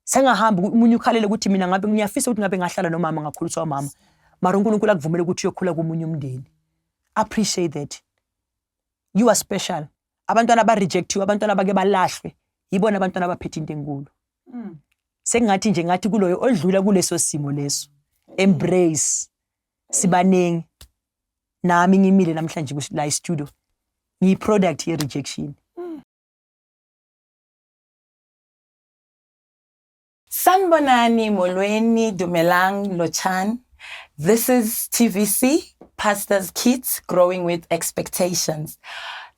Sengahamba umunye ukhalele ukuthi mina ngabe ngiyafisa ukuthi ngabe ngahlala nomama, ngakhuliswa umama, mara uNkulunkulu akuvumele ukuthi uyokhula komunye umndeni. Appreciate that you are special. Abantwana aba-rejectiwe, abantwana abake balahlwe, yibona abantwana abaphethe into enkulu. Sengathi nje ngathi kuloyo odlula kuleso simo leso, embrace. Sibaningi, nami ngimile namhlanje la e-studio, ngiyi-product ye-rejection. Sanibonani, Molweni, Dumelang, Lochan. This is TVC, Pastor's Kids Growing with Expectations.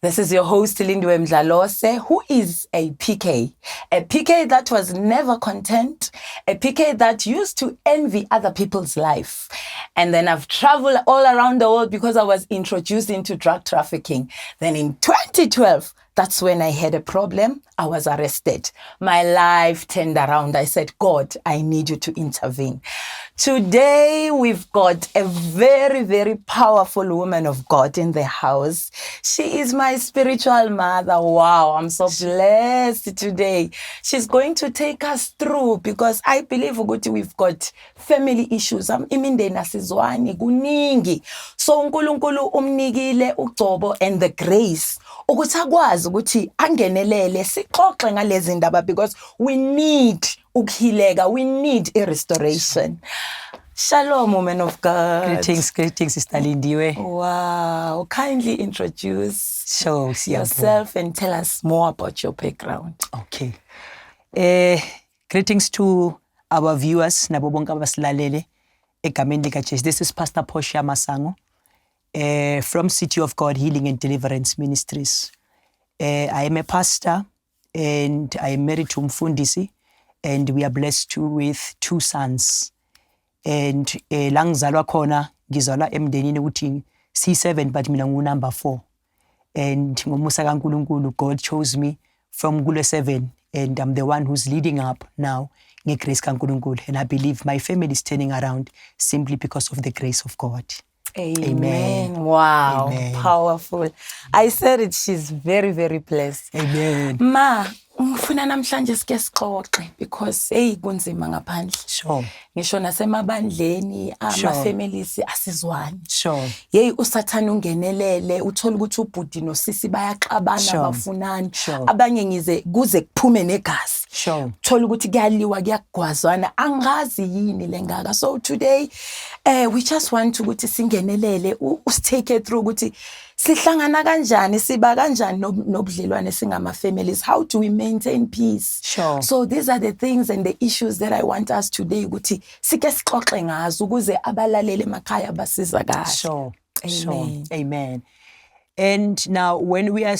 This is your host, Lindiwe Mdlalose, who is a PK. A PK that was never content, a PK that used to envy other people's life. And then I've traveled all around the world because I was introduced into drug trafficking. Then in 2012, that's when I had a problem. I was arrested. My life turned around. I said, "God, I need you to intervene." Today, we've got a very, very powerful woman of God in the house. She is my spiritual mother. Wow, I'm so blessed today. She's going to take us through because I believe ukuthi we've got family issues. Imindeni asizwani kuningi. So uNkulunkulu umnikile ugcobo and the grace ukuthi akwazi ukuthi angenelele, sixoxe ngalezi ndaba because we need ukuhealeka, we need a restoration. Shalom, woman of God. Greetings, greetings, Sister Lindiwe. Wow, kindly introduce So siyabonga. yourself and tell us more about your background. Okay, greetings to our viewers nabo bonke abasilalele egameni lika Jesu. This is Pastor Portia Masango from City of God Healing and Deliverance Ministries. I am a pastor and I am married to Mfundisi and we are blessed with two sons. And la ngizalwa khona, ngizalwa emndenini ukuthi C7, but mina ngu number 4, and ngomusa kaNkulunkulu God chose me from kule 7 and I'm the one who's leading up now ngegrace kaNkulunkulu, and I believe my family is turning around simply because of the grace of God. Amen. Amen. Wow. Amen. Powerful. I said it, she's very, very blessed. Amen. Ma, ngifuna namhlanje sike sixoxe because hey, kunzima ngaphandle. Ngisho nasemabandleni, ama-families asizwani. Yeyi, usathane ungenelele, uthola ukuthi ubhudi nosisi bayaxabana, bafunani. Abanye ngize kuze kuphume negazi. Thola ukuthi kuyaliwa, kuyagwazwana, angazi yini lengaka. So today we just want ukuthi singenelele, usitake through ukuthi sihlangana kanjani, siba kanjani nobudlelwane singama families, how do we maintain peace? So these are the things and the issues that I want us today ukuthi sike sixoxe ngazo ukuze abalaleli emakhaya basizakale. Sure. Amen. Amen. And now when we are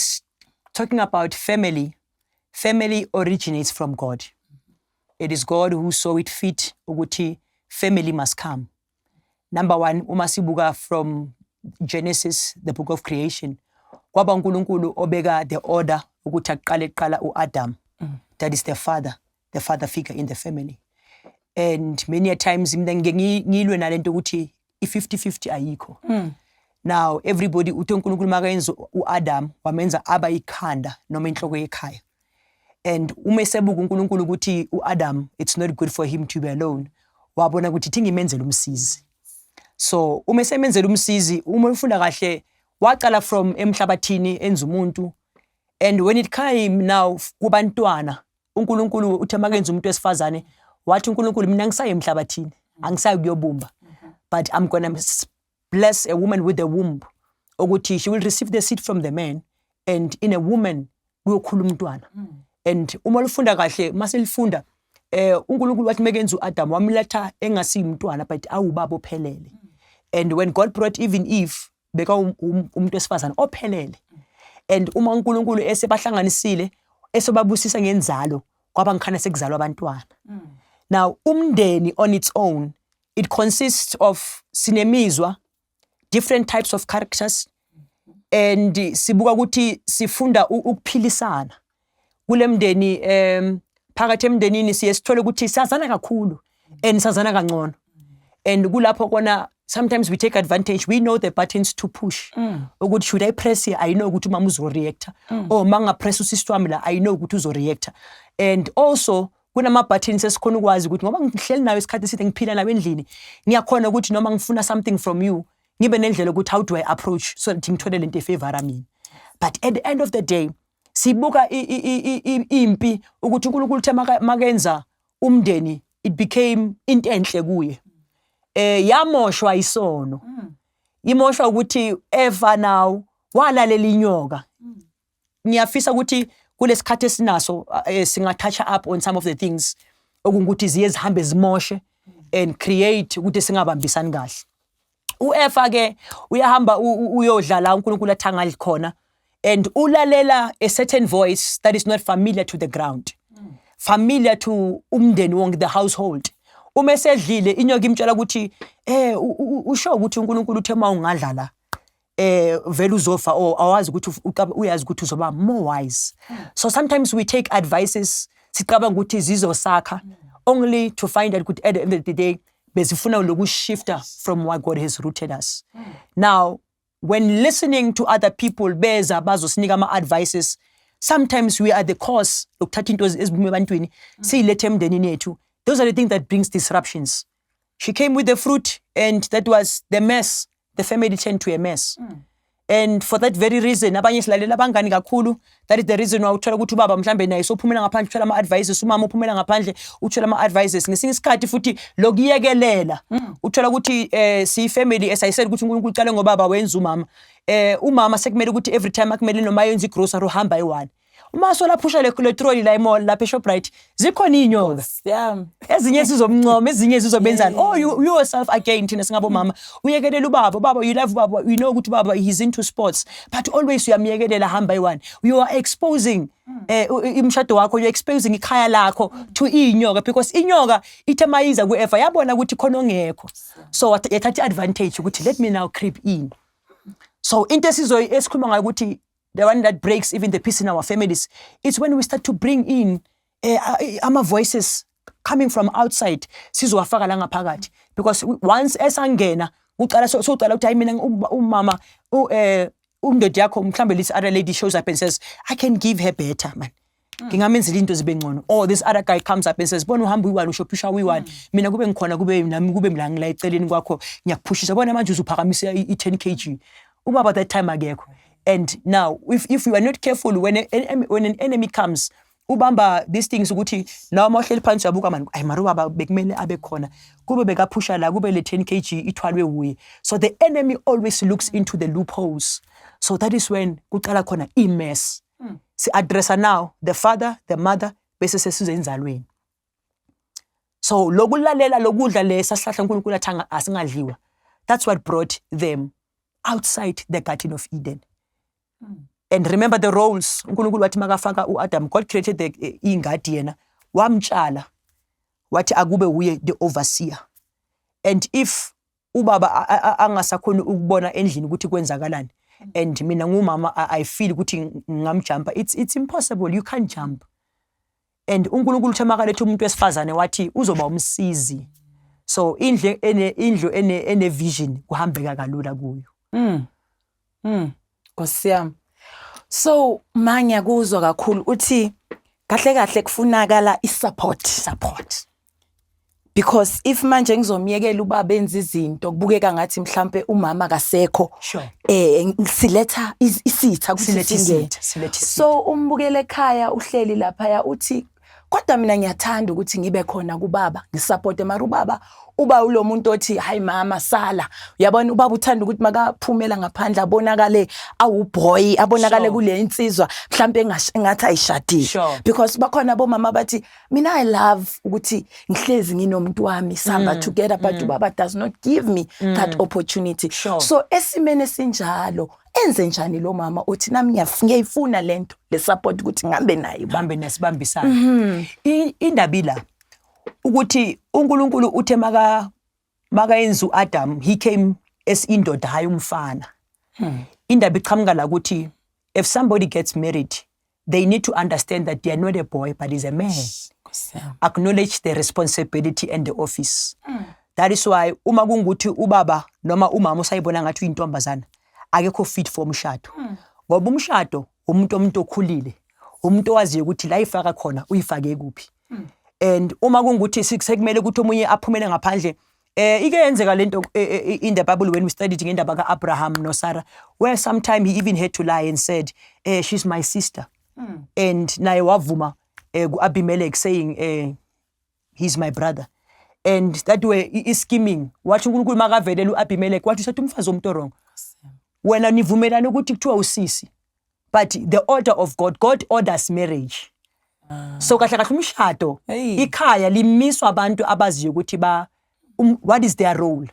talking about family, family originates from God. It is God who saw it fit ukuthi family must come. Number one, uma sibuka from Genesis, the book of creation, kwaba uNkulunkulu obeka the order ukuthi aqale kuqala uAdam. That is the father figure in the family. And many a times mina ngike ngilwe nalento ukuthi i-50-50 ayikho. Now everybody uthi uNkulunkulu makayenza uAdam wamenza aba ikhanda noma inhloko yekhaya. And uma esebuka uNkulunkulu ukuthi uAdam, it's not good for him to be alone, wabona ukuthi thi ngimenzele umsizi. So uma esemenzela umsizi, uma ufunda kahle, waqala from emhlabathini enza umuntu, and when it came now kubantwana, uNkulunkulu uthe makenza umuntu wesifazane, wathi uNkulunkulu, "Mina ngisaye emhlabathini, angisayi kuyobumba, but I'm gonna bless a woman with a womb," ukuthi she will receive the seed from the man and in a woman kuyokhula umntwana. And uma lufunda kahle, maselifunda uNkulunkulu wathi mekenza uAdam wamletha engasiyumntwana but awubaba ophelele. And when God brought even Eve, beka umuntu wesifazane ophelele. And uma uNkulunkulu esebahlanganisile, esobabusisa ngenzalo, kwaba ngikhana sekuzalwa abantwana. Now umndeni on its own, it consists of sinemizwa, different types of characters, and sibuka ukuthi sifunda ukuphilisana kule mndeni. Phakathi emndenini siye sithole ukuthi sazana kakhulu and sazana kangcono, and kulapho kona sometimes we take advantage. We know the buttons to push, ukuthi should I press here, I know ukuthi umama uzoreacta, or mangapress usister wami la, I know ukuthi uzoreacta. And also Kunama-buttons esikhona ukwazi ukuthi ngoba ngihleli nayo isikhathi eside, ngiphila nawe endlini, ngiyakhona ukuthi noma ngifuna something from you, ngibe nendlela ukuthi how do I approach so that ngithole lento efavora mina. But at the end of the day, sibuka impi ukuthi uNkulunkulu uthe makenza umndeni, it became into enhle kuye. Yamoshwa isono, imoshwa ukuthi Eva now walalela inyoka. Ngiyafisa ukuthi kulesikhathi esinaso singa-touch up on some of the things okungukuthi ziye zihambe zimoshe and create ukuthi singabambisani kahle. UEfa ke uyahamba uyodlala uNkulunkulu athi angadli khona and ulalela a certain voice that is not familiar to the ground, familiar to umndeni wonke, the household. Uma esedlile, inyoka imtshela ukuthi usho ukuthi uNkulunkulu uthe uma ungadlala vele uzofa or awazi ukuthi uyazi ukuthi uzoba more wise. So sometimes we take advices sicabanga ukuthi zizosakha, only to find out ukuthi at the end of the day bezifuna lokushifta from what God has rooted us. Now, when listening to other people beza bazosinika ama-advices, sometimes we are the cause lokuthatha into ezibume ebantwini siyilethe emndenini yethu. Those are the things that brings disruptions. She came with the fruit and that was the mess. The family turned to a mess. And for that very reason, abanye silalela abangani kakhulu. That is the reason why uthola ukuthi ubaba mhlambe naye sophumela ngaphandle uthola ama-advices, umama uphumela ngaphandle uthola ama-advices. Ngesinye isikhathi futhi lokuyekelela, uthola ukuthi siyi-family, as I said ukuthi uNkulunkulu uqale ngobaba wenza umama. Umama sekumele ukuthi every time akumele noma yenza igrocery uhamba eyi-one. Uma solaphusha le trolley la e-mall, lapha eShoprite zikhona iy'nyoka. Ezinye zizomncoma, ezinye zizobenzani. Oh, you yourself again, thina singabomama, uyekelela ubaba. Ubaba, you love ubaba, you know ukuthi ubaba, he's into sports, but always uyamyekelela hamba eyi-one. You are exposing imshado wakho, you're exposing ikhaya lakho to iy'nyoka, because inyoka ithe mayiza ku-Eva yabona ukuthi khona ongekho, so yathatha i-advantage ukuthi let me now creep in. So into esikhuluma ngayo ukuthi the one that breaks even the peace in our families, it's when we start to bring in ama voices coming from outside, sizowafaka la ngaphakathi, because once esangena uqala so uqala ukuthi hayi mina umama undoda yakho mhlambe, this other lady shows up and says, "I can give her better, man, ngingamenzela into zibe ngcono," or this other guy comes up and says, "Bona uhamba uyi-one, ushophisha uyi-one, mina kube ngikhona, kube nami, kube la ngila eceleni kwakho, ngiyakuphushisa, bona manje uzuphakamisa i-10 kg." Ubaba that time akekho. And now if you are not careful, when an enemy comes, ubamba these things ukuthi nawe uma uhleli phansi uyabuka mani, ayi mara ubaba bekumele abe khona, kube bekaphusha la, kube le 10 kg ithwalwe wuye. So the enemy always looks into the loopholes. So that is when kuqala khona i-mess. Si-addressa now the father, the mother, bese sesize enzalweni. So lokulalela lokudla lesa sihlahla uNkulunkulu athi asingadliwa, that's what brought them outside the Garden of Eden. And remember the roles. UNkulunkulu wathi makafaka uAdam, God created the ingadi, yena wamtshala wathi akube uye the overseer. And if ubaba angasakhoni ukubona endlini ukuthi kwenzakalani, and mina ngumama, I feel ukuthi ngingamjumpa, it's impossible. You can't jump. And uNkulunkulu uthe makaletha umuntu wesifazane wathi uzoba umsizi. So indlu ene vision kuhambeka kalula kuyo. Nkosi yami. So ma ngiyakuzwa kakhulu uthi kahle kahle kufunakala i-support. Support. Because if manje ngizomyekela ubaba enza izinto kubukeka ngathi mhlambe umama kasekho. Siletha isitha ukuthi Siletha singene. isitha, siletha isitha. So umbukele ekhaya uhleli lapha uthi kodwa mina ngiyathanda ukuthi ngibe khona kubaba, ngisupport, mara ubaba uba ulo muntu othi hayi mama sala. Uyabona ubaba uthanda ukuthi makaphumela ngaphandle abonakale awuboy, abonakale kule insizwa mhlambe engathi ayishadile. Because bakhona bomama bathi mina I love ukuthi ngihlezi nginomuntu wami sihamba together, but ubaba does not give me that opportunity. So esimene esinjalo enze njani lo mama uthi nami ngiyayifuna lento le support ukuthi ngihambe naye ubaba? Bambe nesibambisana. Indaba ila ukuthi uNkulunkulu uthe makayenza uAdam, he came as indoda, hayi umfana. Indaba iqhamuka la ukuthi if somebody gets married, they need to understand that they are not a boy but is a man. Nkosi yami. Acknowledge the responsibility and the office. That is why uma kungukuthi ubaba noma umama usayibona ngathi uyintombazana, akekho fit for umshado, ngoba umshado umuntu okhulile, umuntu owaziyo ukuthi la ifaka khona uyifake kuphi. And uma kungukuthi sekumele ukuthi omunye aphumele ngaphandle, ike yenzeka lento in the Bible when we studied ngendaba ka-Abraham noSarah, where sometime he even had to lie and said, "She's my sister," and naye wavuma ku-Abimelech, saying, "He's my brother." And that way i-scheming, wathi uNkulunkulu makavelela u-Abimelech, wathi usethi umfazi womuntu wrong, wena nivumelana ukuthi kuthiwa usisi. But the order of God, God orders marriage. So kahle kahle umshado, Hey. Ikhaya limiswa abantu abaziyo ukuthi ba what is their role,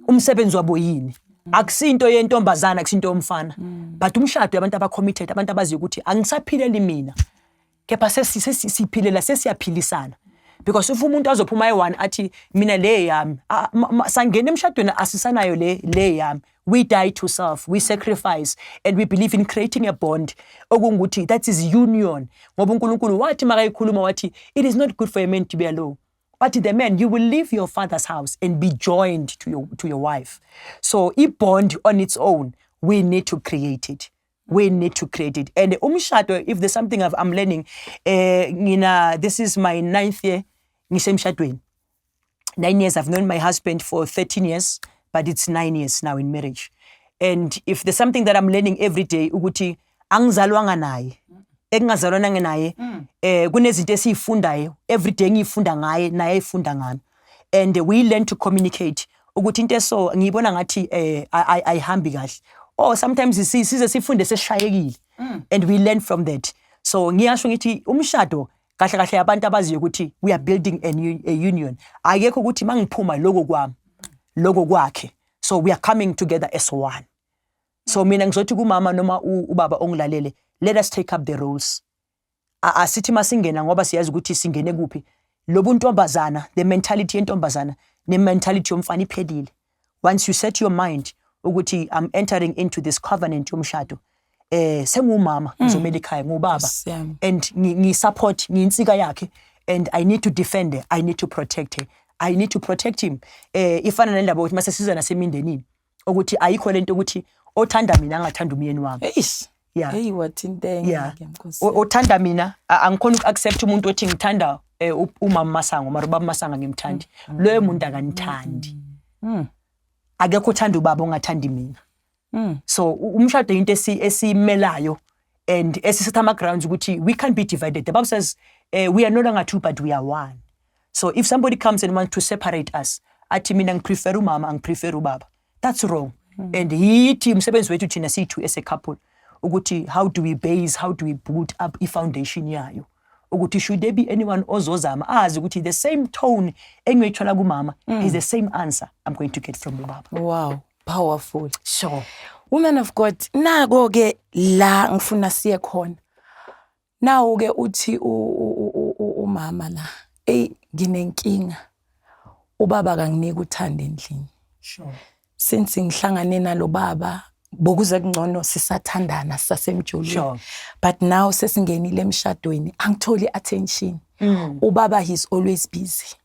umsebenzi wabo yini. Akusinto yentombazana, akusinto yomfana, but umshado yabantu aba-committed, abantu abaziyo ukuthi angisaphileli mina, kepha sesiphilela, sesiyaphilisana. Because if umuntu azophuma ayi-one athi mina le yami, sangena emshadweni asisanayo le yami. We die to self, we sacrifice, and we believe in creating a bond okungukuthi that is union, ngoba uNkulunkulu wathi makayikhuluma wathi, "It is not good for a man to be alone." But the man, you will leave your father's house and be joined to your wife. So i-bond on its own, we need to create it. We need to create it. And umshado, if there's something I'm learning, ngina, this is my ninth year ngisemshadweni. 9 years. I've known my husband for 13 years, but it's 9 years now in marriage. And if there's something that I'm learning every day, ukuthi angizalwanga naye, ekungazalwananga naye, kunezinto esiyifundayo every day, ngiyifunda ngaye, naye ayifunda ngami, and we learn to communicate ukuthi into eso ngiyibona ngathi ayihambi kahle, or sometimes size sifunde sesishayekile, and we learn from that. So ngiyasho ngithi umshado kahle kahle abantu abaziyo ukuthi we are building a union. Akekho ukuthi mangiphuma lokho kwami, lokho kwakhe. So we are coming together as one. So mina ngizothi kumama noma ubaba ongilalele, let us take up the roles. Asithi masingena, ngoba siyazi ukuthi singene kuphi, lobu ntombazana, the mentality yentombazana ne-mentality yomfana iphelile. Once you set your mind ukuthi I'm entering into this covenant yomshado, sengumama, ngizomela ikhaya, ngubaba Nkosi yami. And ngi-support, ngiyinsika yakhe, and I need to defend her, I need to protect her, I need to protect him. Ifana nendaba ukuthi mase siza nasemindenini, ukuthi ayikho lento ukuthi othanda mina angathanda umyeni wami. Eish. Yeah. Hey, wathinteka ke, Nkosi. Othanda mina, angikhona uku-accept umuntu othi ngithanda umama Masango, mara ubaba Masango angimthandi. Loyo muntu akanithandi. Akekho othanda ubaba ongathandi mina. So umshado into esiyimelayo and esisetha ama-grounds ukuthi we can't be divided. The Bible says we are no longer two, but we are one. So if somebody comes and wants to separate us, athi mina ngiprefer umama, angiprefer ubaba, that's wrong. And yithi umsebenzi wethu thina siyi-two as a couple ukuthi how do we base, how do we build up i-foundation yayo, ukuthi should there be anyone ozozama, azi ukuthi the same tone engiyoyithola kumama is the same answer I'm going to get from ubaba. Wow, powerful. Sure. Women of God, nako ke la ngifuna siye khona. Nawu ke uthi umama la, "Ey, nginenkinga. Ubaba kanginiki uthando endlini. Since ngihlangane nalo baba, bokuze kungcono sisathandana, sisasemjolweni. But now sesingenile emshadweni, angitholi attention. Ubaba, he's always busy.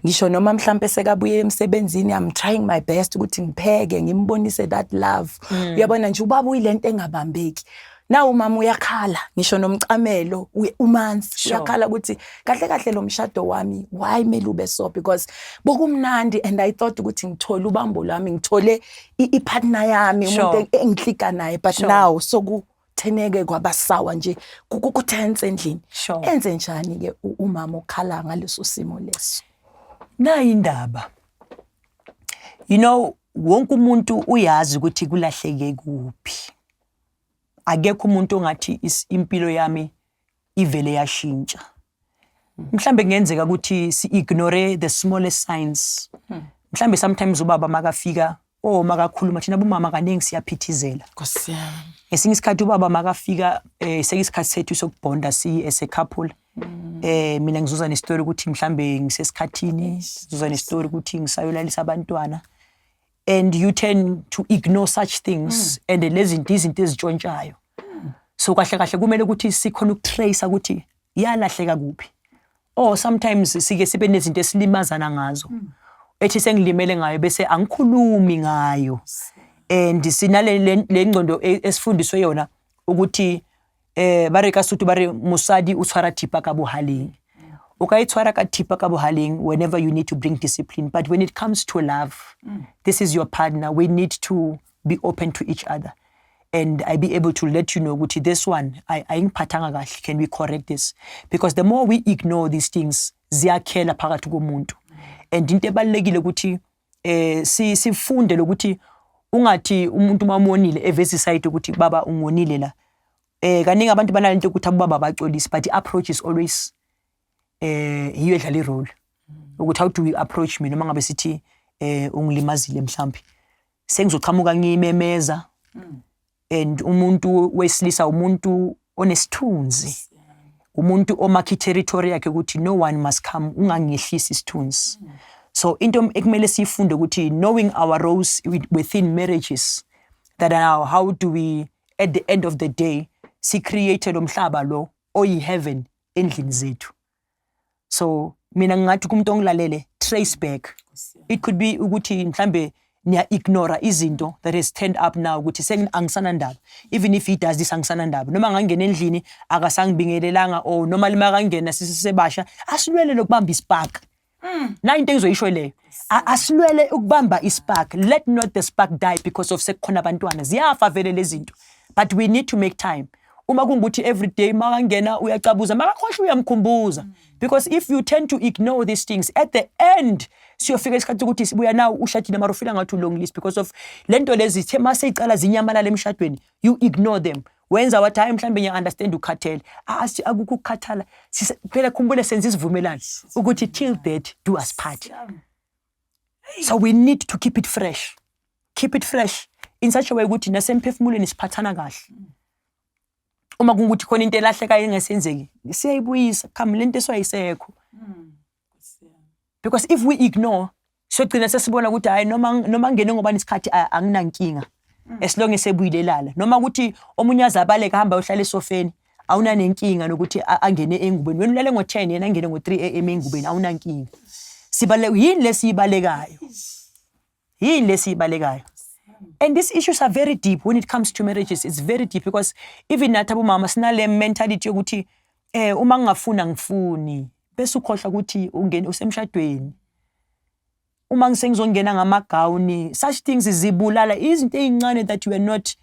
Ngisho noma mhlambe sekabuye emsebenzini, I'm trying my best ukuthi ngipheke, ngimbonise that love. Uyabona nje ubaba uyilento engabambeki. Na umama uyakhala, ngisho nomcamelo umanzi." Uyakhala ukuthi kahle kahle lo mshado wami, why mele ube so? Because bokumnandi and I thought ukuthi ngithole ubambo lwami, ngithole i-partner yami, umuntu engihlika naye, but now sokutheneke kwabasawa nje, kutense endlini. Enze njani ke umama okhala ngaleso simo leso? Nayi indaba, wonke umuntu uyazi ukuthi kulahleke kuphi. Akekho umuntu ongathi impilo yami ivele yashintsha. Mhlambe kungenzeka ukuthi si-ignore the smallest signs. Mhlambe sometimes ubaba makafika, oh, makakhuluma, thina bomama kaningi siyaphithizela. Nkosi yami. Ngesinye isikhathi ubaba makafika, sekuyisikhathi sethu sokubonda si as a couple, mina ngizuza nestory ukuthi mhlambe ngisesikhathini, ngizuza nestory ukuthi ngisayolalisa abantwana, and you tend to ignore such things, and lezi zinto izinto ezitshontshayo. So kahle kahle kumele ukuthi sikhona ukutrace ukuthi yalahleka kuphi, or sometimes sike sibe nezinto esilimazana ngazo, ethi sengilimele ngayo bese angikhulumi ngayo. And sinale le ngqondo esifundiswe yona ukuthi ba re ka Sotho ba re mosadi o tshwara thipa ka bohaleng. O ka e tshwara ka thipa ka bohaleng whenever you need to bring discipline, but when it comes to love, this is your partner. We need to be open to each other and I be able to let you know ukuthi this one ayingiphathanga kahle, can we correct this? Because the more we ignore these things, ziyakhela phakathi komuntu. And into ebalulekile ukuthi sifunde lokuthi ungathi umuntu mamonile eveza iside ukuthi, "Baba, ungonile la." Kaningi abantu banalento ukuthi abobaba baxolisi, but i-approach is always yiyo edlala irole ukuthi how do we approach me noma ngabe sithi ungilimazile. Mhlambi sengizoqhamuka ngiyimemeza, and umuntu wesilisa umuntu onesithunzi, umuntu omakha territory yakhe ukuthi no one must come, ungangehlisi isithunzi. So into ekumele siyifunde ukuthi knowing our roles within marriages, that now how do we at the end of the day si-create lo mhlaba lo oyi-heaven endlini zethu. So mina ngingathi kumuntu ongilalele, trace back. It could be ukuthi mhlambe niya-ignora izinto that has turned up now ukuthi angisanandaba. Even if he does this, angisanandaba. Noma angangena endlini akasangibingelelanga, or noma lima kangena sisebasha, asilwele lokubamba ispark. Na into engizoyisho leyo, asilwele ukubamba ispark. Let not the spark die because of sekukhona abantwana. Ziyafa vele lezi zinto, but we need to make time. Uma kungukuthi every day makangena uyacabuza, makakhohlwa uyamkhumbuza, because if you tend to ignore these things, at the end siyofika isikhathi ukuthi sibuya now ushadile mara ufila ngathi ulonglist because of lento lezi the maseyicala zinyamalala emshadweni. You ignore them, wenza wathi, "Hayi, mhlambe ngiya-understand, ukhathele." Akukho ukukhathala. Phela khumbule, senza isivumelano ukuthi till death do us part. So we need to keep it fresh, keep it fresh in such a way ukuthi nasemphefumulweni siphathana kahle. Uma kungukuthi khona into elahlekayo engesenzeki, siyayibuyisa, come, lento eswayisekho, because if we ignore, siyogcina sesibona ukuthi hayi, noma ngene ngoba isikhathi anginankinga as long esebuyile lala, noma ukuthi omunye azabaleka hamba ayohlala esofeni, awunanenkinga nokuthi angene engubeni. Wena ulale ngo-10, yena angene ngo-3 a.m. engubeni, awunankinga. Sibale yini lesiyibalekayo? Yini lesiyibalekayo? And these issues are very deep when it comes to marriages. It's very deep because even nathi abomama sinale mentality yokuthi uma ngingafuni angifuni, bese ukhohlwa ukuthi ungene usemshadweni. Uma ngisengizongena ngamagawuni, such things zibulala izinto ey'ncane that you are not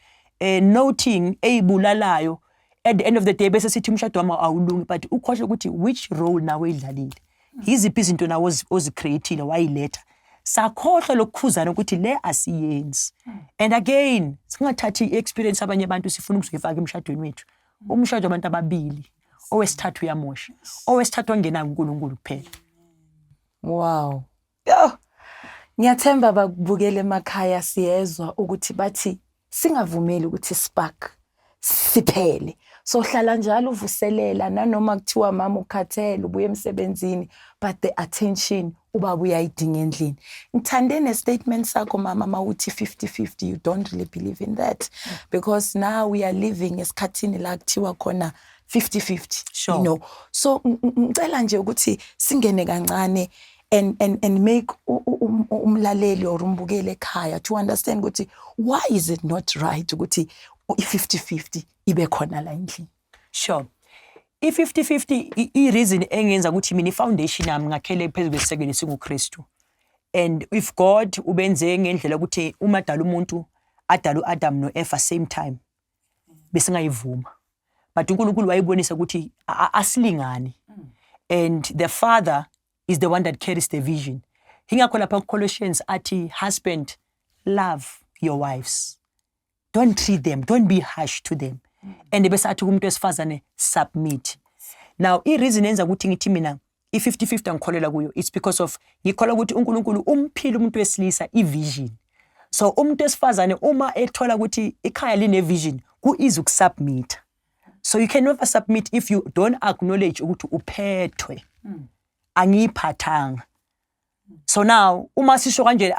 noting, ey'bulalayo at the end of the day, bese sithi umshado wami awulungi, but ukhohlwe ukuthi which role nawe oyidlalile, yiziphi izinto nawe ozicreatile wayiletha. Sakhohlwa lokukhuzana ukuthi le asiyenzi. And again, singathathi i-experience abanye abantu sifuna ukuzoyifaka emshadweni wethu. Umshado wabantu ababili, owesithathu uyamosha, owesithathu ongenayo uNkulunkulu kuphela. Wow. Yo. Ngiyathemba bakubukele emakhaya siyezwa ukuthi bathi singavumeli ukuthi spark siphele. So hlala njalo uvuselela, nanoma kuthiwa mama ukhathele, ubuye emsebenzini, but the attention ubaba uyayidinga endlini. Ngithande ne-statement sakho, mama, mawuthi 50-50, you don't really believe in that, because now we are living esikhathini la kuthiwa khona 50-50. So ngicela nje ukuthi singene kancane and make umlaleli or umbukeli ekhaya to understand ukuthi why is it not right ukuthi i-50-50 ibe khona la endlini. Sure. I-50-50, i-reason engenza ukuthi mina i-foundation yami ngakhele phezu kwesisekelo esinguKristu. And if God ubenze ngendlela ukuthi uma adala umuntu, adala uAdam noEva same time, besingayivuma. But uNkulunkulu wayibonisa ukuthi asilingani. And the father is the one that carries the vision. Ingakho lapha Colossians athi, "Husband, love your wives. Don't treat them, don't be harsh to them." And bese athi kumuntu wesifazane, "Submit." Now i-reason enza ukuthi ngithi mina i-50-50 angikholelwa kuyo, it's because of ngikholwa ukuthi uNkulunkulu umphile umuntu wesilisa i-vision. So umuntu wesifazane uma ethola ukuthi ikhaya line-vision, ku-easy ukusubmit. So you can never submit if you don't acknowledge ukuthi uphethwe. Angiyiphathanga. So now uma sisho kanje,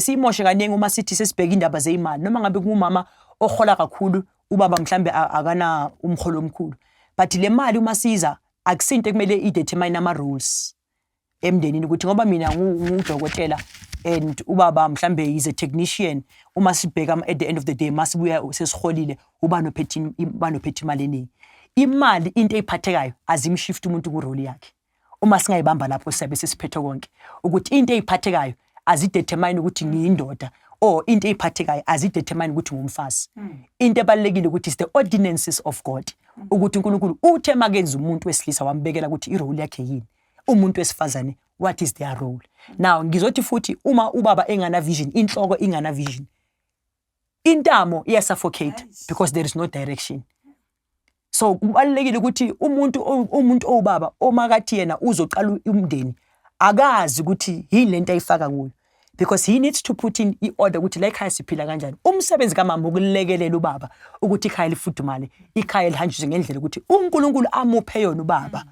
siyimoshe kaningi uma sithi sesibheka indaba zeyimali, noma ngabe kungumama ohola kakhulu, ubaba mhlambe akana umholo omkhulu, but le mali uma siza akusinto ekumele i-determine ama-rules emndenini, ukuthi ngoba mina ngudokotela and ubaba mhlambe is a technician, uma sibheka at the end of the day masibuya sesiholile, uba nophethe imali eningi. Imali into eyiphathekayo azimshift umuntu kurole yakhe. Uma singayibamba lapho, siyabe sesiphethe konke, ukuthi into eyiphathekayo azidetermine ukuthi ngiyindoda or into eyiphathekayo azidetermine ukuthi ngumfazi. Into ebalulekile ukuthi is the ordinances of God, ukuthi uNkulunkulu uthe makenza umuntu wesilisa wambekela ukuthi irole yakhe yini, umuntu wesifazane, what is their role. Now ngizothi futhi, uma ubaba engana vision, inhloko ingana vision, intamo iyasuffocate because there is no direction. So kubalulekile ukuthi umuntu owubaba omakathi yena uzoqala umndeni akazi ukuthi yini lento ayifaka kuyo, because he needs to put in i-order ukuthi la ekhaya siphila kanjani. Umsebenzi kamama ukulekelela ubaba ukuthi ikhaya lifudumale, ikhaya lihanjiswe ngendlela ukuthi uNkulunkulu amuphe yona ubaba.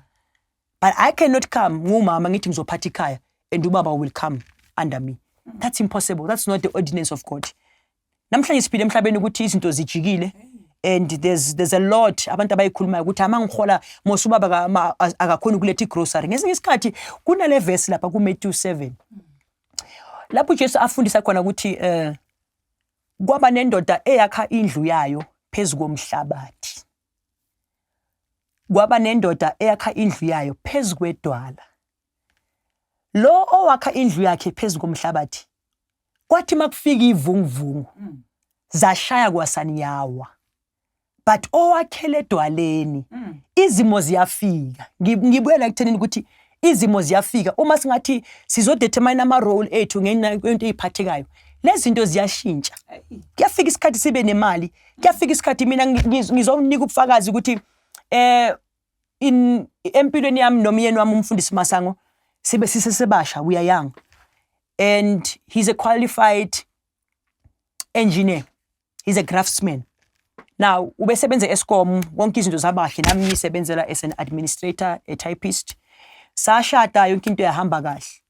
But I cannot come ngumama ngithi ngizophatha ikhaya and ubaba will come under me. That's impossible. That's not the ordinance of God. Namhlanje siphila emhlabeni ukuthi izinto zijikile and there's a lot abantu abayikhulumayo ukuthi ama ngihola mos ubaba akakhoni ukuletha igrocery. Ngesinye isikhathi kunale verse lapha ku-Matthew 7 lapho uJesu afundisa khona ukuthi kwaba nendoda eyakha indlu yayo phezu komhlabathi, kwaba nendoda eyakha indlu yayo phezu kwedwala. Lo owakha indlu yakhe phezu komhlabathi, kwathi makufika ivunguvungu zashaya kwasani, yawa, but owakhele edwaleni, izimo ziyafika. Ngibuyela ekuthenini ukuthi izimo ziyafika. Uma singathi sizodetermine ama-role ethu ngenxa yento ey'phathekayo, lezi zinto ziyashintsha. Kuyafika isikhathi sibe nemali, kuyafika isikhathi mina ngizonika ubufakazi ukuthi in empilweni yami nomyeni wami umfundisi Masango sibe sisesebasha. We are young and he's a qualified engineer, he's a craftsman. Now ubesebenza e-Eskom, konke izinto zabahle, nami ngisebenzela as an administrator, a typist. Sashada, yonke into yahamba kahle.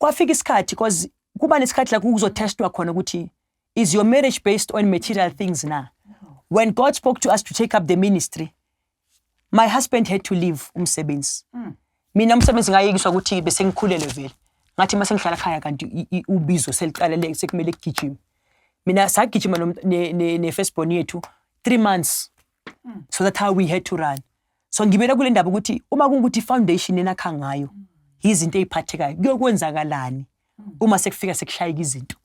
Kwafika isikhathi, because kuba nesikhathi la kuzotestwa khona ukuthi is your marriage based on material things na. When God spoke to us to take up the ministry, my husband had to leave umsebenzi. Mina umsebenzi ngayekiswa ukuthi bese ngikhulele vele. Ngathi mase ngihlala ekhaya kanti ubizo seliqalele, sekumele kugijime. Mina sagijima ne-firstborn yethu 3 months, so that's how we had to run. So ngibela kule ndaba ukuthi uma kungukuthi i-foundation enakha ngayo izinto ey'phathekayo, kuyokwenzakalani uma sekufika sekushayeka izinto?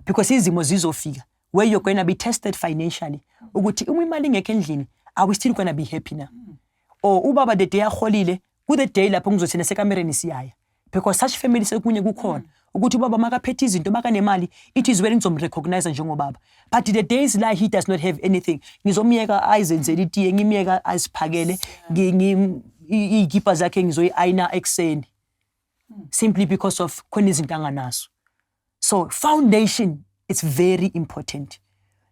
Because izimo zizofika where you're going to be tested financially, ukuthi uma imali ingekho endlini, are we still going to be happy na? Or ubaba the day aholile, ku-the day lapho ngizothi nasekamereni siyaya, because such family sekunye kukhona ukuthi ubaba makaphethe izinto, makanemali, it is where ngizomrecognize njengobaba, but the days la he does not have anything, ngizomyeka ayizenzele itiye, ngimyeka aziphakele, iy'kipa zakhe ngizoyi-ayina ekuseni, simply because of khona izinto anganazo. So foundation is very important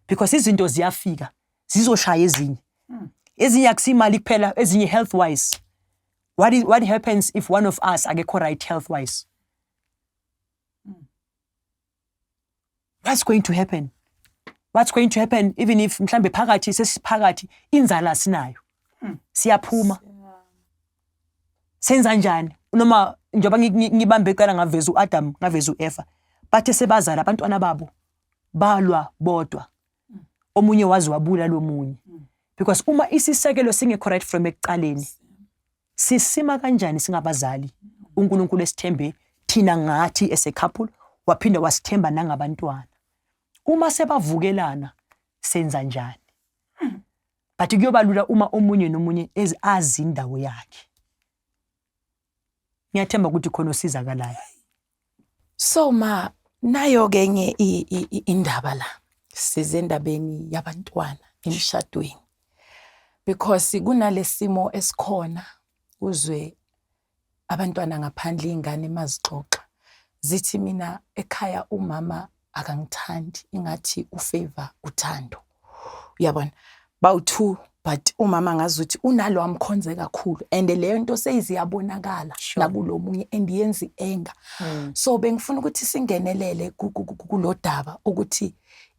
because izinto ziyafika zizoshaya ezinye. Ezinye akusimali kuphela, ezinye health wise. What happens if one of us akekho right health wise? What's going to happen? What's going to happen even if mhlambe phakathi sesiphakathi inzala sinayo, siyaphuma, senza njani? Noma njengoba ngibambe icala ngaveza uAdam, ngaveza uEva, bathe sebazala abantwana babo balwa bodwa, omunye wazi wabula lomunye, because uma isisekelo singekho right from ekuqaleni, sisima kanjani singabazali? uNkulunkulu esithembe thina ngathi as a couple, waphinda wasithemba nangabantwana. Uma sebavukelana, senza njani? But kuyoba lula uma omunye nomunye azi indawo yakhe. Ngiyathemba ukuthi khona osizakalayo. So ma, nayo ke enye indaba la. Size endabeni yabantwana emshadweni. Because kunalesimo esikhona, uzwe abantwana ngaphandle, ingane mazixoxa zithi, "Mina ekhaya umama akangithandi, ingathi ufavor uthando." Uyabona, bawu-two, but umama ngazuthi unalo amkhonze kakhulu and leyo nto seyiziyabonakala nakulo munye and yenza i-anger. So bengifuna ukuthi singenelele kulo daba ukuthi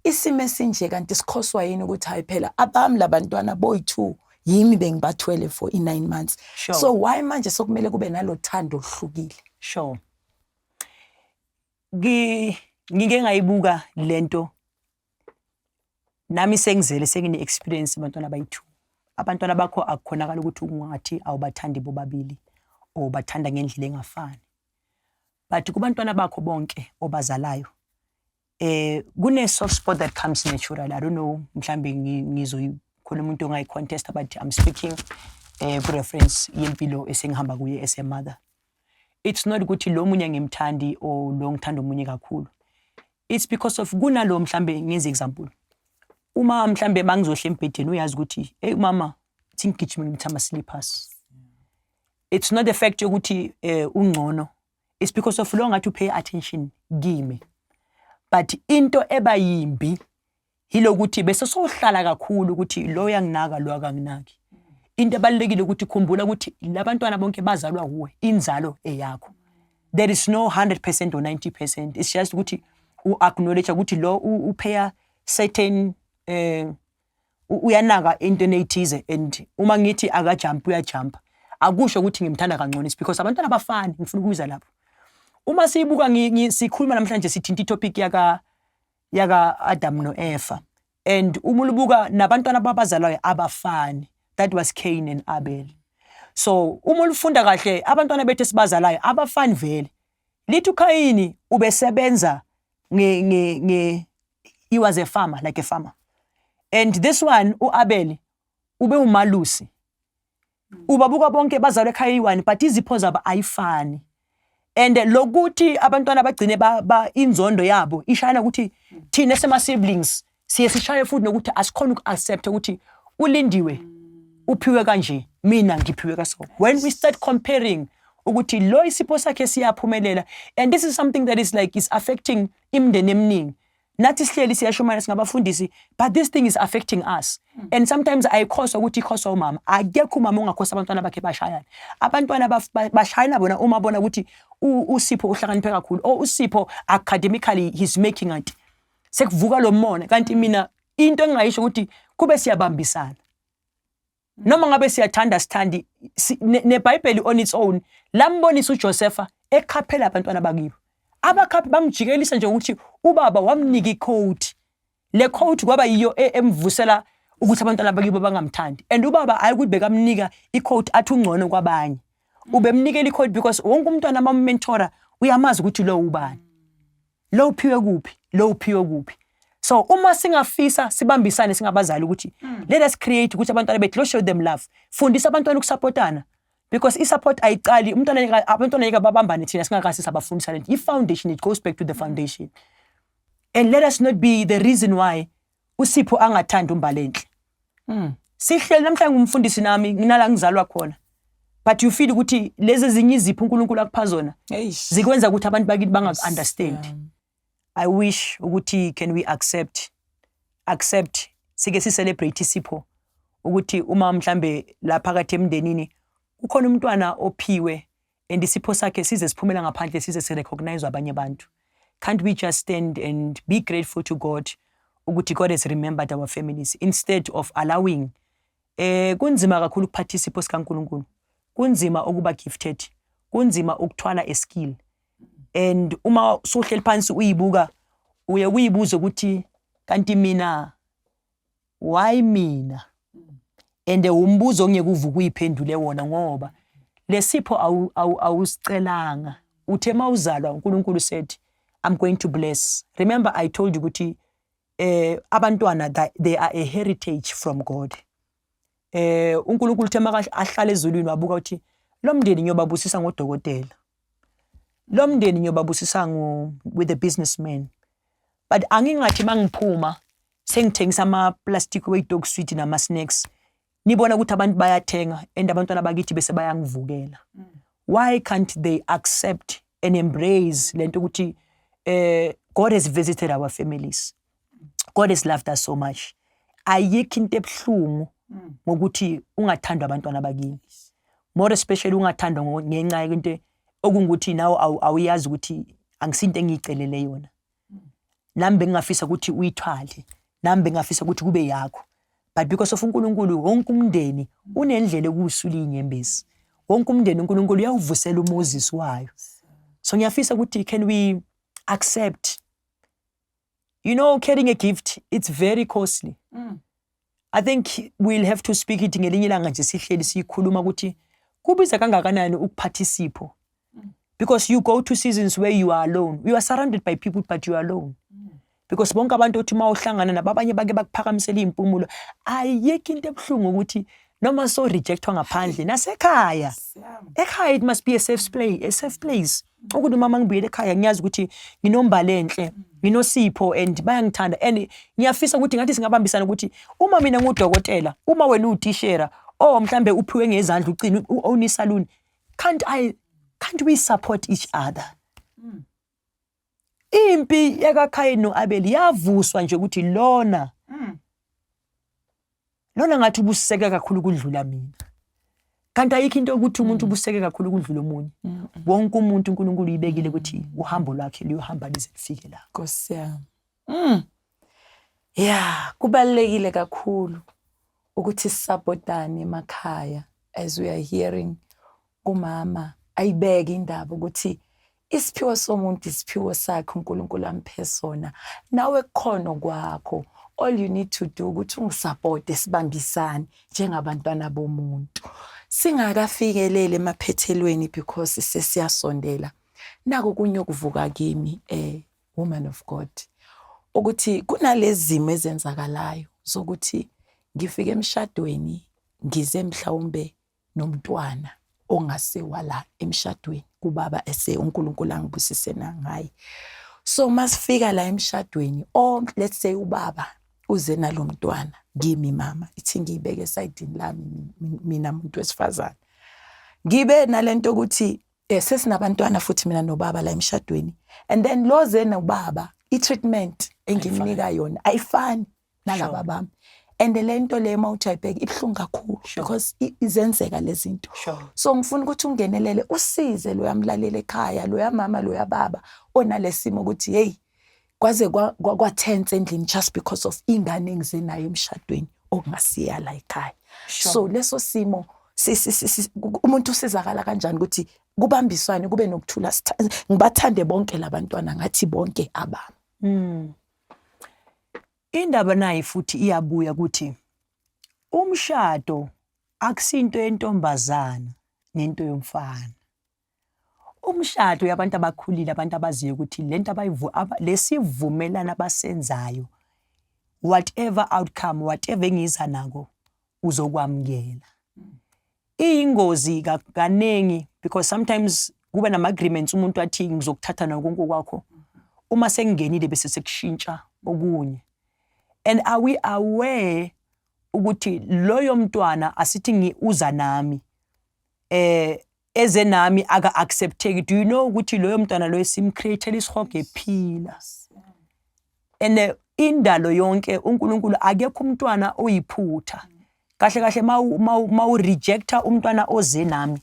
isimo esinje kanti sikhoswa yini ukuthi hayi phela abami labantwana boyi-two, yimi bengibathwele for i-9 months. So why manje sokumele kube nalo thando oluhlukile? Sure. Ngike ngayibuka lento nami sengizele, sengine experience abantwana bayi-two. Abantwana bakho akukhonakala ukuthi ungathi awubathandi bobabili. Or bathanda ngendlela engafani, but kubantwana bakho bonke obazalayo kune soft spot that comes natural. I don't know, mhlambe ngizoyikhona umuntu ongayi-contest, but I'm speaking ku-reference yempilo esengihamba kuye as a mother. It's not ukuthi lo munye angimthandi or lo ngithanda omunye kakhulu. It's because of kunalo, mhlambe ngenze example, uma mhlambe mangizohla embhedeni, uyazi ukuthi, "Hey mama, thi ngigijime ngithi ama-slippers." It's not the fact yokuthi ungcono, it's because of lo ngathi u-pay attention kimi. But into eba yimbi yilokuthi bese sohlala kakhulu ukuthi lo uyanginaka, lo akanginaki. Into ebalulekile ukuthi khumbula ukuthi labantwana bonke bazalwa kuwe, inzalo eyakho. There is no 100% or 90%. It's just ukuthi u-acknowledge ukuthi lo u-paya certain uyanaka into ethize, and uma ngithi akajump, uyajump. Akusho ukuthi ngimthanda kangcono, it's because abantwana abafani. Ngifuna ukuza lapho, uma siyibuka sikhuluma namhlanje, sithinta i-topic yaka Adam noEva, and uma ulibuka nabantwana babazalwayo abafani. That was Cain and Abel. So uma ulifunda kahle, abantwana bethu esibazalayo abafani vele. Lithi uKhayini ubesebenza nge nge nge he was a farmer, like a farmer, and this one, uAbel, ube umalusi. Ubabuka bonke bazalwe ekhaya eyi-one, but izipho zabo ayifani, and lokuthi abantwana bagcine ba inzondo yabo ishayana ukuthi thina sema siblings siye sishaye futhi nokuthi asikhona uku-accept ukuthi uLindiwe uphiwe kanje, mina ngiphiwe kaso. When we start comparing ukuthi lo isipho sakhe siyaphumelela, and this is something that is like is affecting imindeni eminingi. Nathi sihleli siyashumayela, singabafundisi, but this thing is affecting us, and sometimes ayikhoswa ukuthi ikhoswa umama. Akekho umama ongakhosa abantwana bakhe bashayana. Abantwana bashayana bona uma bona ukuthi uSipho uhlakaniphe kakhulu or uSipho academically he's making it, sekuvuka lo mona. Kanti mina into engingayisho ukuthi kube siyabambisana noma ngabe siyathanda sithandi neBhayibheli on its own lambonisa uJosepha ekhaphela abantwana bakibo, abakhaphi bamjikelisa nje ukuthi ubaba wamnika i-coat. Le coat kwaba yiyo emvusela ukuthi abantwana bakibo bangamthandi. And ubaba hayi ukuthi bekamnika i-coat athi ungcono kwabanye, ubemnikela i-coat because wonke umntwana amamentora uyamazi ukuthi lo ubani, lo uphiwe kuphi, lo uphiwe kuphi. So uma singafisa sibambisane singabazali ukuthi let us create ukuthi abantwana bethu, let's show them love. Fundisa abantwana ukusupportana, because i-support ayiqali umntwana abantwana ngeke babambane thina singakasi sabafundisa lento. I-foundation, it goes back to the foundation. And let us not be the reason why uSipho angathandi uMbalenhle. Sihleli namhlanje, ngumfundisi nami, nginala ngizalwa khona, but you feel ukuthi lezi ezinye izipho uNkulunkulu akupha zona Eish. zikwenza ukuthi abantu bakithi bangaku-understand. I wish ukuthi can we accept sike si-celebrate isipho, ukuthi uma mhlambe la phakathi emndenini kukhona umntwana ophiwe and isipho sakhe size siphumela ngaphandle, size si-recognize abanye abantu, can't we just stand and be grateful to God ukuthi God has remembered our families, instead of allowing kunzima kakhulu ukuphatha isipho sikaNkulunkulu, kunzima ukuba gifted, kunzima ukuthwala a skill. And uma usuhleli phansi uyibuka, uye uyibuze ukuthi kanti mina, why mina? And umbuzo ongeke uvuke uyiphendule wona, ngoba lesipho awusicelanga. Uthe mawuzalwa, uNkulunkulu said, "I'm going to bless." Remember I told you ukuthi abantwana they are a heritage from God. UNkulunkulu uthe maka ahlala ezulwini, wabuka ukuthi lo mndeni ngiyobabusisa ngodokotela, lo mndeni ngiyobabusisa ngo with a businessman, but angingathi mangiphuma sengithengisa ama-plastic we-dog sweet nama-snacks, nibona ukuthi abantu bayathenga and abantwana bakithi bese bayangivukela. Why can't they accept and embrace lento ukuthi God has visited our families, God has loved us so much? Ayikho into ebuhlungu ngokuthi ungathandwa abantwana bakini, more especially ungathandwa ngenxa yento okungukuthi nawe awuyazi ukuthi angisinto engiyicelele yona. Nami bengingafisa ukuthi uyithwale, nami bengingafisa ukuthi kube yakho, but because of uNkulunkulu, wonke umndeni unendlela ekusula inyembezi. Wonke umndeni uNkulunkulu uyawuvusela uMoses wayo. So ngiyafisa ukuthi can we accept? Carrying a gift, it's very costly. I think we'll have to speak it ngelinye ilanga nje, sihleli siyikhuluma ukuthi Kubiza kangakanani ukuphatha isipho? Because you go to seasons where you are alone. You are surrounded by people, but you are alone. Because bonke abantu othi uma uhlangana nabo, abanye bake bakuphakamisela iy'mpumulo. Ayikho into ebuhlungu ukuthi noma so rejectwa ngaphandle nasekhaya. Ekhaya it must be a safe place, a safe place. Ukuthi uma ngibuyele ekhaya, ngiyazi ukuthi nginombali enhle, nginosipho and bayangithanda, and ngiyafisa ukuthi ngathi singabambisana ukuthi uma mina ngudokotela, uma wena uwutishera or mhlambe uphiwe ngezandla, ucina u-own isaluni, can't we support each other? Impi yakaKhayini noAbel yavuswa nje ukuthi lona ngathi ubuseke kakhulu kudlula mina, kanti ayikho into yokuthi umuntu ubuseke kakhulu kudlula omunye. Wonke umuntu uNkulunkulu uyibekile ukuthi uhambo lwakhe luyohamba lize lifike la. Nkosi yami. Yeah, kubalulekile kakhulu ukuthi sisupportane emakhaya, as we are hearing kumama ayibeke indaba ukuthi isiphiwo somuntu, isiphiwo sakhe uNkulunkulu amphe sona, nawe kukhona kwakho. All you need to do ukuthi ungisupporte, sibambisane njengabantwana bomuntu. Singakafikelele emaphethelweni, because sesiyasondela, nako kunye okuvuka kimi, woman of God, ukuthi kunalezi zimo ezenzakalayo zokuthi ngifike emshadweni, ngize mhlawumbe nomntwana ongasiwa la emshadweni kubaba ese uNkulunkulu angibusise nangaye. So masifika la emshadweni, or let's say ubaba uze nalomntwana kimi, mama, ithi ngiyibeke esayidini lami mina muntu wesifazane, ngibe nalento ukuthi sesinabantwana futhi mina nobaba la emshadweni, and then lo ze nobaba, i-treatment engimnika yona ayifani nalaba bami, and le nto le, uma uthi ayibheke, ibuhlungu kakhulu because izenzeka lezi zinto. So ngifuna ukuthi ungenelele, usize lo yamlalela ekhaya, lo yamama, lo yababa onalesimo ukuthi hey, kwaze kwa-tense endlini just because of ingane engize nayo emshadweni okungasiya la ekhaya. So leso simo umuntu usizakala kanjani ukuthi kubambiswane, kube nokuthula, ngibathande bonke labantwana ngathi bonke abami? Indaba nayi futhi iyabuya ukuthi umshado akusinto yentombazana nento yomfana. Umshado yabantu abakhulile, abantu abaziyo ukuthi lento abayivu lesivumelano abasenzayo, whatever outcome, whatever engiza nako, uzokwamukela. Iyingozi kaningi because sometimes kuba nama agreements, umuntu athi ngizokuthatha nakonke kwakho, uma sengingenile bese sekushintsha okunye. And are we aware ukuthi loyo mntwana asithi ngiuza nami, eze nami, aka accepteki? Do you know ukuthi loyo mntwana loyo simcreatele isihogo ephila? And indalo yonke uNkulunkulu, akekho umntwana oyiphutha. Kahle kahle, mawu rejecta umntwana oze nami,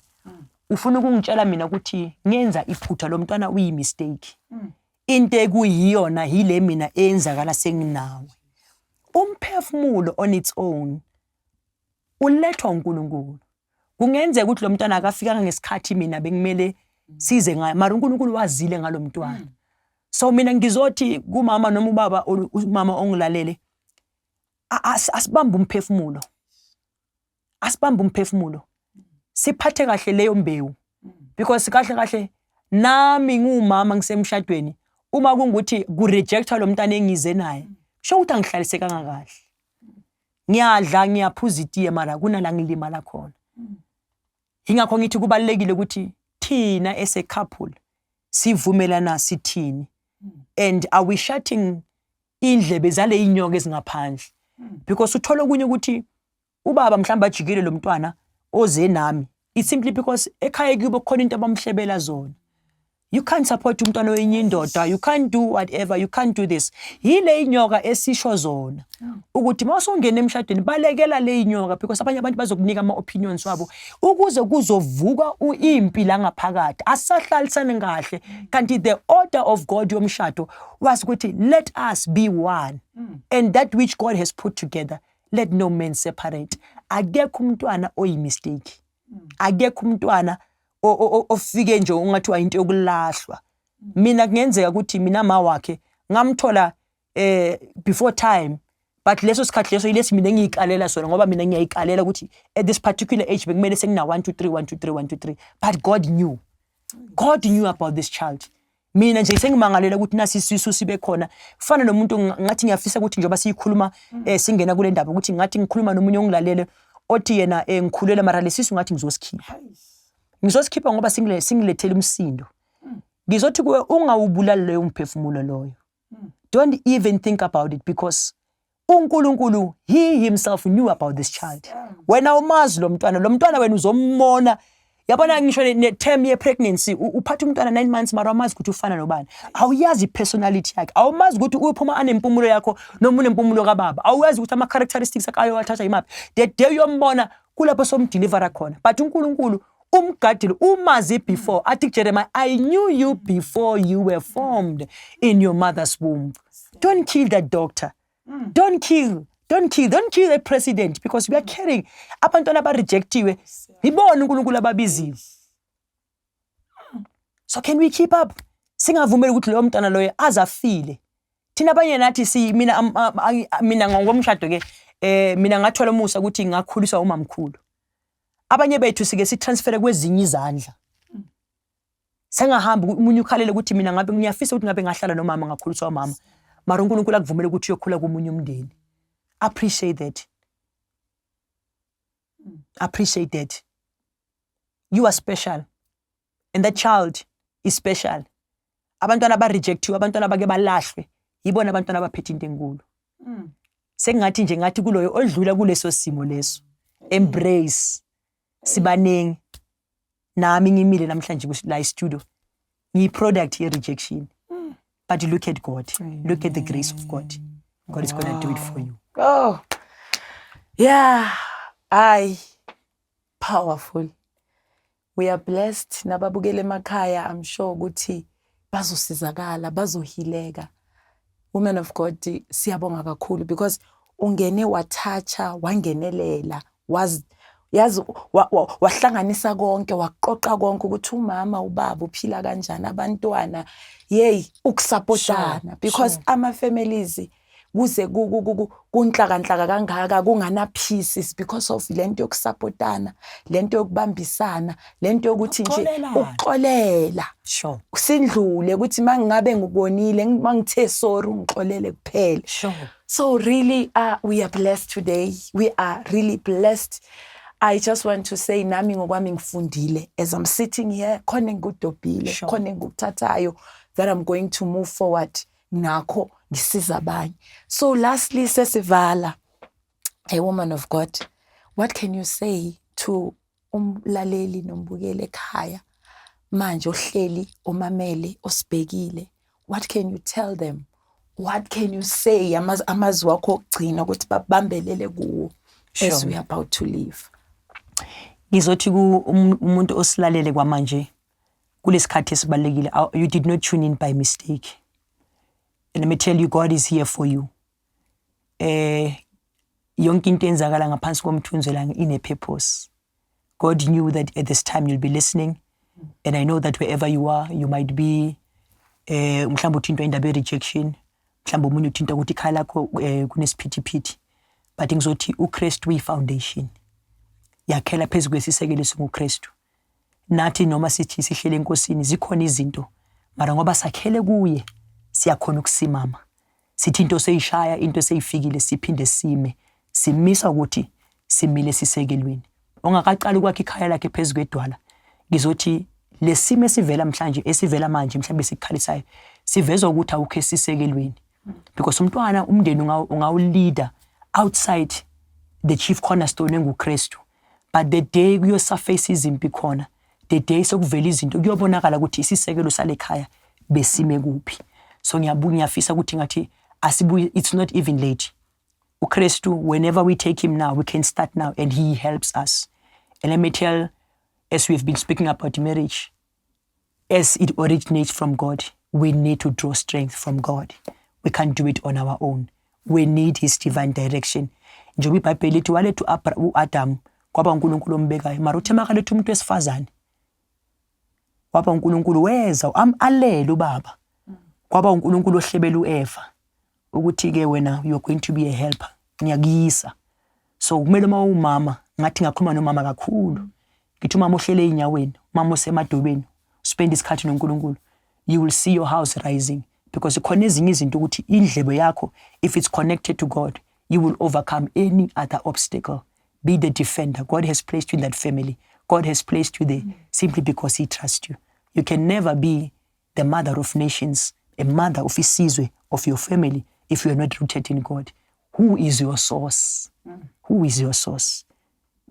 ufuna ukungitshela mina ukuthi ngenza iphutha, lo mntwana uyi mistake. Into ekuyiyona yile mina eyenzakala senginawe. Umphefumulo on its own ulethwa uNkulunkulu. Kungenzeka ukuthi lo mntwana akafikanga ngesikhathi mina bekumele size ngayo, mara uNkulunkulu wazile ngalo mntwana. So mina ngizothi kumama noma ubaba, umama ongilalele, asibambe umphefumulo, asibambe umphefumulo, siphathe kahle leyo mbewu, because kahle kahle nami ngiwumama ngisemshadweni, uma kungukuthi kurejectwa lo mntana engize naye, kusho ukuthi angihlalisekanga kahle. Ngiyadla, ngiyaphuza itiye, mara kunala ngilimala khona. Ingakho ngithi kubalulekile ukuthi thina as a couple sivumelana sithini, and are we shutting indlebe zale inyoka ezingaphandle? Because uthola okunye ukuthi ubaba mhlawumbe ajikile lo mntwana oze nami, it's simply because ekhaya kubo kukhona into abamhlebela zona: you can't support umntwana wenye indoda, you can't do whatever, you can't do this. Yile inyoka esisho zona ukuthi mawusungena emshadweni, balekela le inyoka, because abanye abantu bazokunika ama-opinions wabo ukuze kuzovuka impi la ngaphakathi, asahlalisane kahle. Kanti the order of God yomshado was ukuthi let us be one, and that which God has put together, let no man separate. Akekho umntwana oyimistake, akekho umntwana ofike nje ungathiwa into yokulahlwa. Mina kungenzeka ukuthi mina ma wakhe ngamthola before time. But leso sikhathi leso yilesi mina engiyikalela sona, ngoba mina ngiyayikalela ukuthi at this particular age bekumele sengina 1 2 3 1 2 3 1 2 3. But God knew. God knew about this child. Mina nje sengimangalela ukuthi nasi isisu sibe khona. Kufana nomuntu, ngathi ngiyafisa ukuthi njengoba siyikhuluma, singena kule ndaba, ukuthi ngathi ngikhuluma nomunye ongilalele othi yena, ngikhulele, mara lesisu ngathi ngizosikhipha, ngizosikhipha ngoba singilethele umsindo. Ngizothi kuwe, ungawubulali loyo mphefumulo loyo. Don't even think about it, because uNkulunkulu, he himself knew about this child. Wena umazi lo mntwana, lo mntwana wena uzombona. Yabona, ngisho ne-term ye-pregnancy, uphatha umntwana 9 months, mara awumazi ukuthi ufana nobani, awuyazi i-personality yakhe, awumazi ukuthi uphuma anempumulo yakho noma unempumulo kababa, awuyazi ukuthi ama-characteristics akhe ayowathatha yimaphi. The day uyombona, kulapho somdelivera khona. But uNkulunkulu umgadile, umazi before. Athi kuJeremiah, "I knew you before you were formed in your mother's womb." Don't kill that doctor. Don't kill, don't kill, don't kill the president, because we are carrying abantwana abarejectiwe. Ibona uNkulunkulu ababiziwe. So can we keep up, singavumeli ukuthi loyo mntwana loyo aze afile? Thina abanye nathi si mina mina ngokomshado ke, mina ngathola umusa ukuthi ngakhuliswa umamkhulu. Abanye bethu sike sitransfere kwezinye izandla, sengahamba. Umunye ukhalele ukuthi mina ngabe ngiyafisa ukuthi ngabe ngahlala nomama, ngakhuliswa umama, mara uNkulunkulu akuvumele ukuthi uyokhula komunye umndeni. Appreciate that, appreciate that you are special and that child is special. Abantwana abarejectiwe, abantwana abake balahlwe, yibona abantwana abaphethe into enkulu. Sengathi nje ngathi kuloyo odlula kuleso simo leso, embrace. Sibaningi, nami ngimile namhlanje la e-studio, ngiyi-product ye-rejection. But look at God, look at the grace of God. God is going to do it for you. Oh, yeah. I powerful. We are blessed. Nababukele emakhaya, I'm sure ukuthi bazosizakala, bazohealeka. Women of God, siyabonga kakhulu because ungene wathatha, wangenelela, wazi yazi wahlanganisa konke, waqoqa konke ukuthi umama, ubaba uphila kanjani, abantwana, yey, ukusupportana, because ama families kuze kunhlakanhlaka kangaka, kungana peace, is because of lento yokusupportana, lento yokubambisana, lento yokuthi nje Ukuxolelana. Ukuxolela. Sindlule ukuthi mangingabe ngikubonile, mangithe sorry, ungixolele kuphela. So really, we are blessed today. We are really blessed. I just want to say nami ngokwami ngifundile as I'm sitting here, khona engikudobhile, khona engikuthathayo that I'm going to move forward nakho, ngisiza abanye. So lastly, sesivala, a woman of God, what can you say to umlaleli nombukeli ekhaya manje, ohleli, omamele, osibhekile? What can you tell them? What can you say, amazwi wakho okugcina ukuthi babambelele kuwo as we are about to leave? Ngizothi umuntu osilalele kwamanje kulesikhathi esibalekile, you did not tune in by mistake. And let me tell you, God is here for you. Yonke into enzakala ngaphansi komthunzi welanga ine purpose. God knew that at this time you'll be listening, and I know that wherever you are, you might be, mhlawumbe uthintwa indaba ye-rejection, mhlawumbe omunye uthinta ukuthi ikhaya lakho kunesiphithiphithi, but ngizothi uKristu uyi-foundation. Yakhela phezu kwesisekelo esinguKristu. Nathi noma sithi sihlele enkosini, zikhona izinto, mara ngoba sakhele kuye, siyakhona ukusimama. Sithi into seyishaya, into seyifikile, siphinde sime. Simisa ukuthi simile sisekelweni. Ongakaqali ukwakha ikhaya lakhe phezu kwedwala, ngizothi lesimo esivela mhlanje, esivela manje, mhlawumbe sikukhalisayo, sivezwa ukuthi awukho esisekelweni, because umntwana, umndeni ungawuleader outside the chief cornerstone enguKristu, but the day kuyosurface izimpi khona, the day sokuvela izinto, kuyobonakala ukuthi isisekelo sale khaya besime kuphi. So ngiyabuya, ngiyafisa ukuthi ngathi asibuye. It's not even late. uKristu, whenever we take him now, we can start now and he helps us. And let me tell, as we've been speaking about marriage as it originates from God, we need to draw strength from God. We can't do it on our own. We need his divine direction. Njengoba iBhayibheli lithi waletha u-Adam, kwaba uNkulunkulu ombekayo, mara uthe makaletha umuntu wesifazane, waba uNkulunkulu weza alele ubaba, kwaba uNkulunkulu ohlebela uEva. Ukuthi ke wena, you are going to be a helper, ngiyakuyisa. So kumele uma umama, ngathi ngakhuluma nomama kakhulu, ngithi umama ohlele ey'nyaweni, umama osemadolweni, spend isikhathi noNkulunkulu, you will see your house rising, because khona ezinye izinto ukuthi indlebe yakho, if it's connected to God, you will overcome any other obstacle. Be the defender. God has placed you in that family. God has placed you there simply because he trusts you. You can never be the mother of nations, a mother of isizwe, of your family, if you are not rooted in God. Who is your source? Who is your source?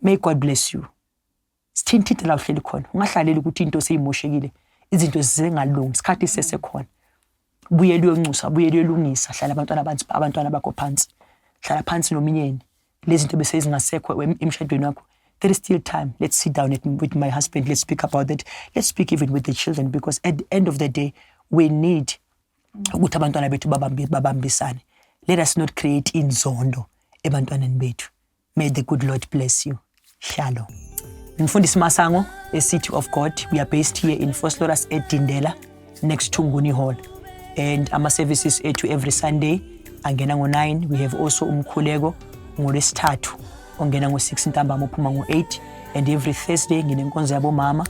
May God bless you. Sithintithe la uhleli khona, ungahlaleli ukuthi into seyimoshekile, izinto zisengalungi, isikhathi sesekhona. Buyela uyonxusa, buyela uyolungisa. Hlala abantwana phansi, abantwana bakho phansi, hlala phansi nomyeni. Lezi zinto bese zingasekho emshadweni wakho, there is still time. Let's sit down with my husband, let's speak about that. Let's speak even with the children, because at the end of the day we need ukuthi abantwana bethu babambisane. Let us not create inzondo ebantwaneni bethu. May the good Lord bless you. Shalom. Mfundisi Masango, a City of God. We are based here in Vosloorus at Dindela, next to Nguni Hall, and ama services ethu every Sunday angena ngo-9. We have also umkhuleko ngolwesithathu ongena ngo-6 ntambama, uphuma ngo-8, and every Thursday nginenkonzo yabomama,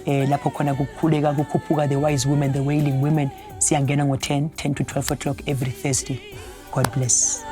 lapho khona kukhuleka, kukhuphuka the wise women, the wailing women. Siyangena ngo-10, 10 to 12 o'clock every Thursday. God bless.